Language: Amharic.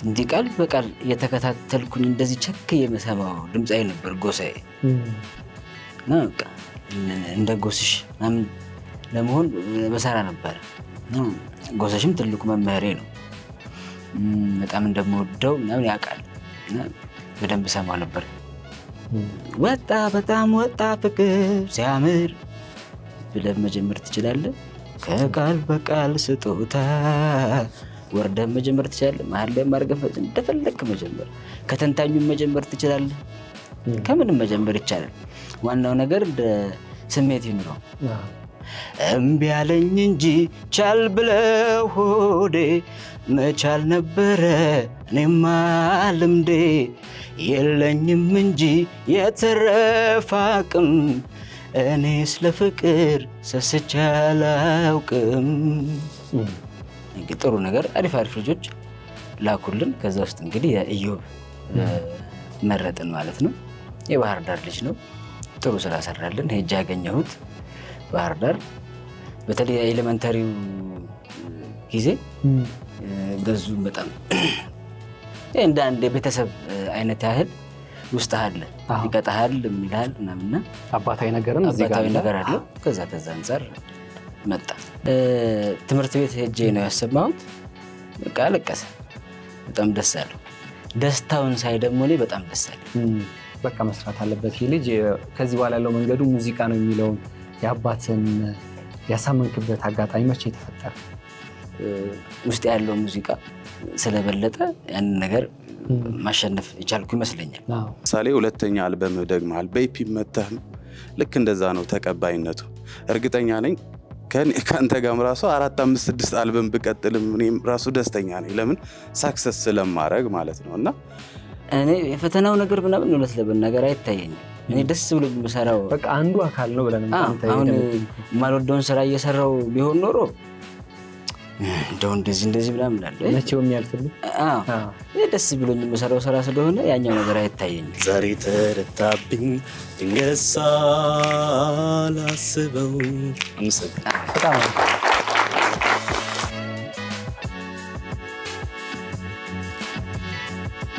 እንዲህ ቃል በቃል እየተከታተልኩኝ እንደዚህ ቸክ የምሰማው ድምፃዊ ነበር ጎሳዬ። እና በቃ እንደ ጎስሽ ምናምን ለመሆን በሰራ ነበረ። እና ጎስሽም ትልቁ መምህሬ ነው። በጣም እንደምወደው ምናምን ያውቃል። እና በደንብ ሰማው ነበር። ወጣ በጣም ወጣ ፍቅር ሲያምር ብለህ መጀመር ትችላለህ። ከቃል በቃል ስጦታ ወርደህ መጀመር ትችላለህ። መሀል ላይ አድርገህ እንደፈለግክ መጀመር፣ ከተንታኙም መጀመር ትችላለህ። ከምንም መጀመር ይቻላል። ዋናው ነገር እንደ ስሜት ይኑረው። እምቢ አለኝ እንጂ ቻል ብለው ሆዴ መቻል ነበረ እኔማ ልምዴ፣ የለኝም እንጂ የተረፈ አቅም፣ እኔ ስለ ፍቅር ሰስቼ አላውቅም። እንግዲህ ጥሩ ነገር አሪፍ አሪፍ ልጆች ላኩልን። ከዛ ውስጥ እንግዲህ የኢዮብ መረጥን ማለት ነው። የባህር ዳር ልጅ ነው። ጥሩ ስራ ሰራልን። ሄጄ ያገኘሁት ባህር ዳር በተለይ የ elementary ው ጊዜ ገዙም በጣም እንደ አንድ የቤተሰብ አይነት ያህል ውስጥ አለ፣ ይቀጣሃል፣ ምን ይልሃል ምናምንና አባታዊ ነገርም እዚህ ጋር አባታዊ አለ። ነገር አለው። ከዛ አንጻር መጣ። ትምህርት ቤት ሄጄ ነው ያሰማሁት። በቃ አለቀሰ። በጣም ደስ አለው። ደስታውን ሳይ ደግሞ እኔ በጣም ደስ አለኝ። በቃ መስራት አለበት ይህ ልጅ፣ ከዚህ በኋላ ያለው መንገዱ ሙዚቃ ነው የሚለውን የአባትን ያሳመንክበት አጋጣሚ መቼ የተፈጠረ? ውስጥ ያለው ሙዚቃ ስለበለጠ ያንን ነገር ማሸነፍ የቻልኩ ይመስለኛል። ምሳሌ ሁለተኛ አልበም ደግመሃል፣ በ EP መተህም ልክ እንደዛ ነው ተቀባይነቱ። እርግጠኛ ነኝ ከአንተ ጋርም ራሱ አራት፣ አምስት፣ ስድስት አልበም ብቀጥልም እኔም ራሱ ደስተኛ ነኝ። ለምን success ስለማድረግ ማለት ነው። እና እኔ የፈተናው ነገር ምናምን እውነት ለመናገር አይታየኝም። እኔ ደስ ብሎ የምሰራው በቃ አንዱ አካል ነው ብለን አንተ አሁን የደመደምከው። የማልወደውን ስራ እየሰራው ቢሆን ኖሮ እንደው እንደዚህ እንደዚህ ምናምን እላለሁ። መቼው የሚያልፍልህ አዎ፣ ይሄ ደስ ብሎኝ የምሰራው ስራ ስለሆነ ያኛው ነገር አይታየኝም። ዛሬ ተረታብኝ ድንገት ሳላስበው። አመሰግናለሁ። በጣም አሪፍ።